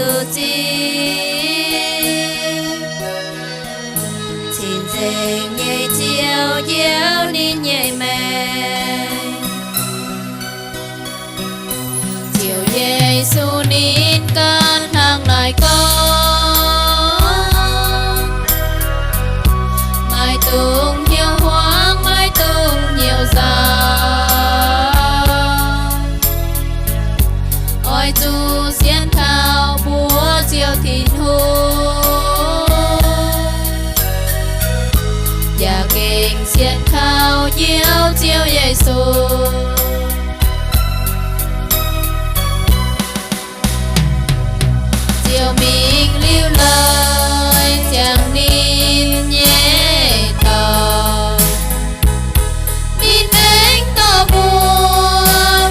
Yesu zipv. Cing-nzengc nyei Ziouv njiec ninh nyei maengc. Ziouv Yesu ninh ganh hnangv naaiv gorngv, maiv dungx hnyouv hmuangx, maiv dungx hnyouv nzauh. Oix zuqc sienx kaux mbuo Ziouv Tin-Hungh, yaac gengh sienx kaux Njoux Ziouv Yesu. Ziouv mingh liuz leiz ziangx ninh nyei dorngx, ninh aengx dorh mbuo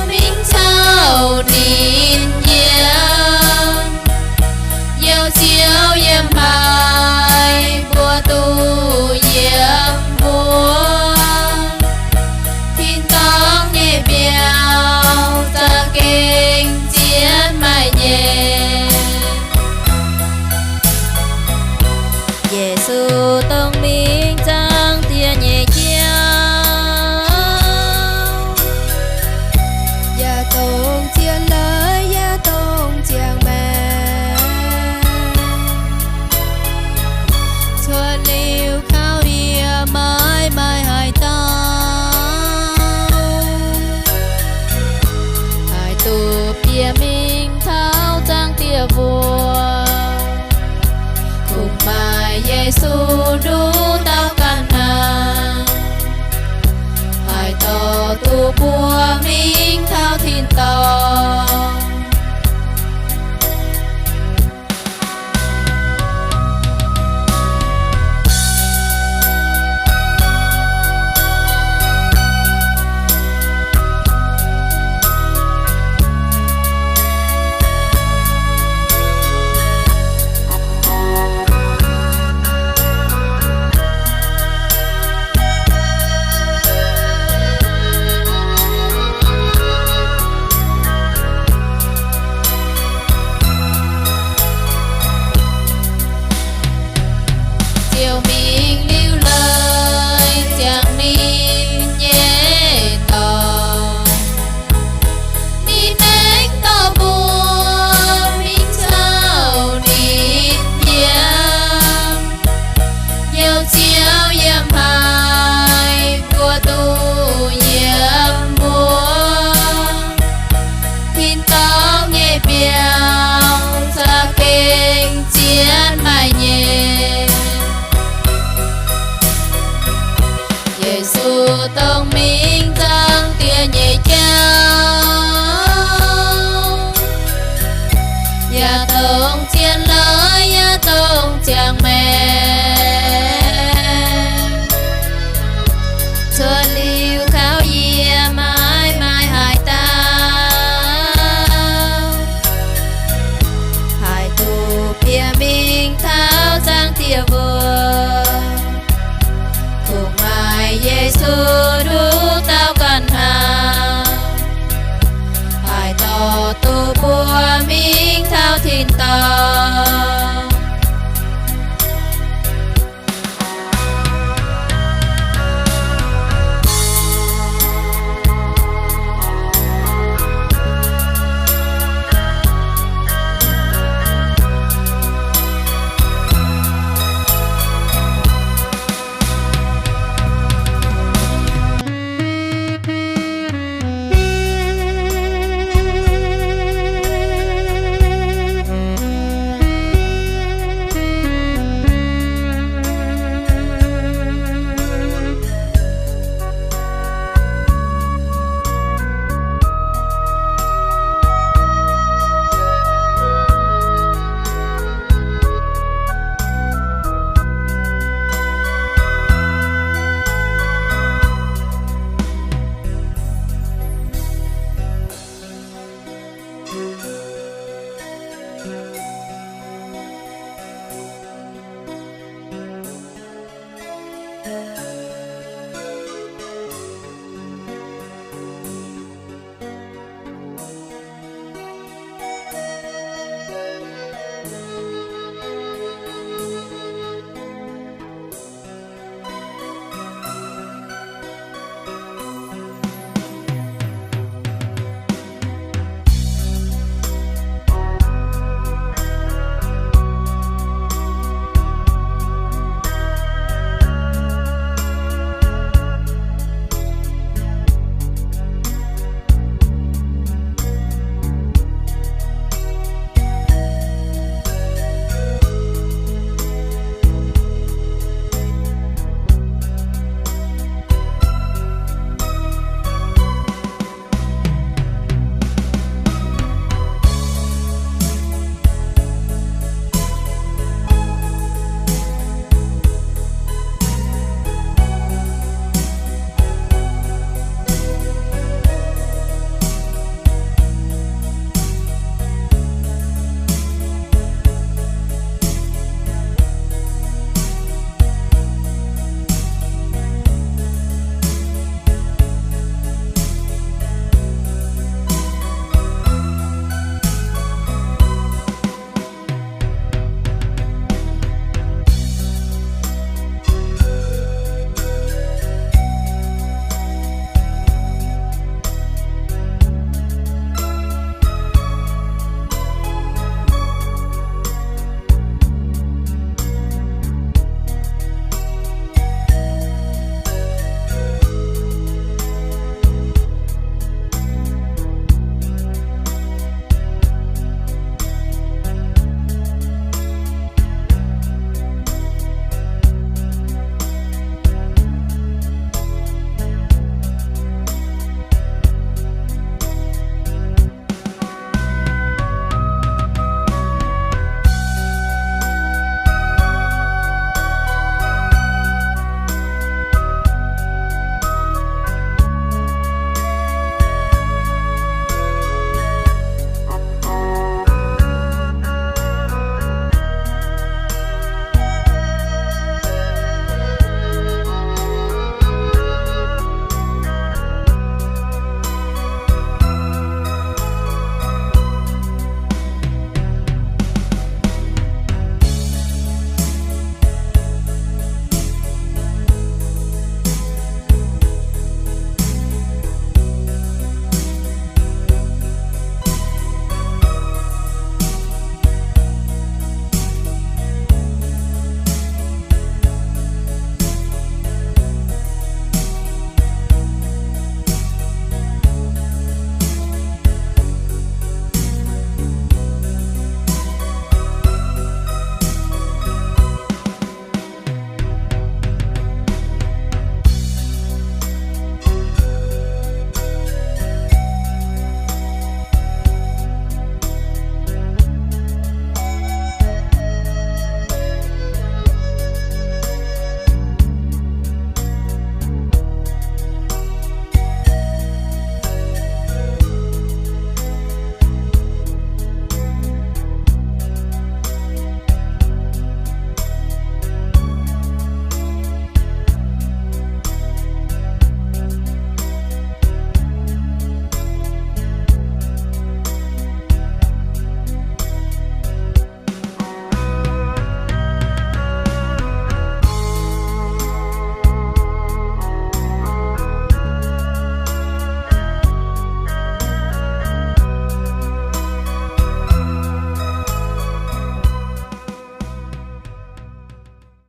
mingh caux ninh yiem. Njoux Ziouv yiem haaix, mbuo duqv yiem wuov. Tin-dorngh nyei mbiauh za'gengh zien maaih nyei. Yesu dongh mingh zaangc Diex nyei jauv, yaac dongh zien leiz, yaac dongh ziangh maengc. Cuotv liuz kaux yie maiv maaih haaix dauh haih duqv bieqc mingh taux zaangc Diex mbuo. Kungx maaih Yesu nduqc dauh ganh hnangv haih dorh duqv mbuo mingh taux tin-dorngh.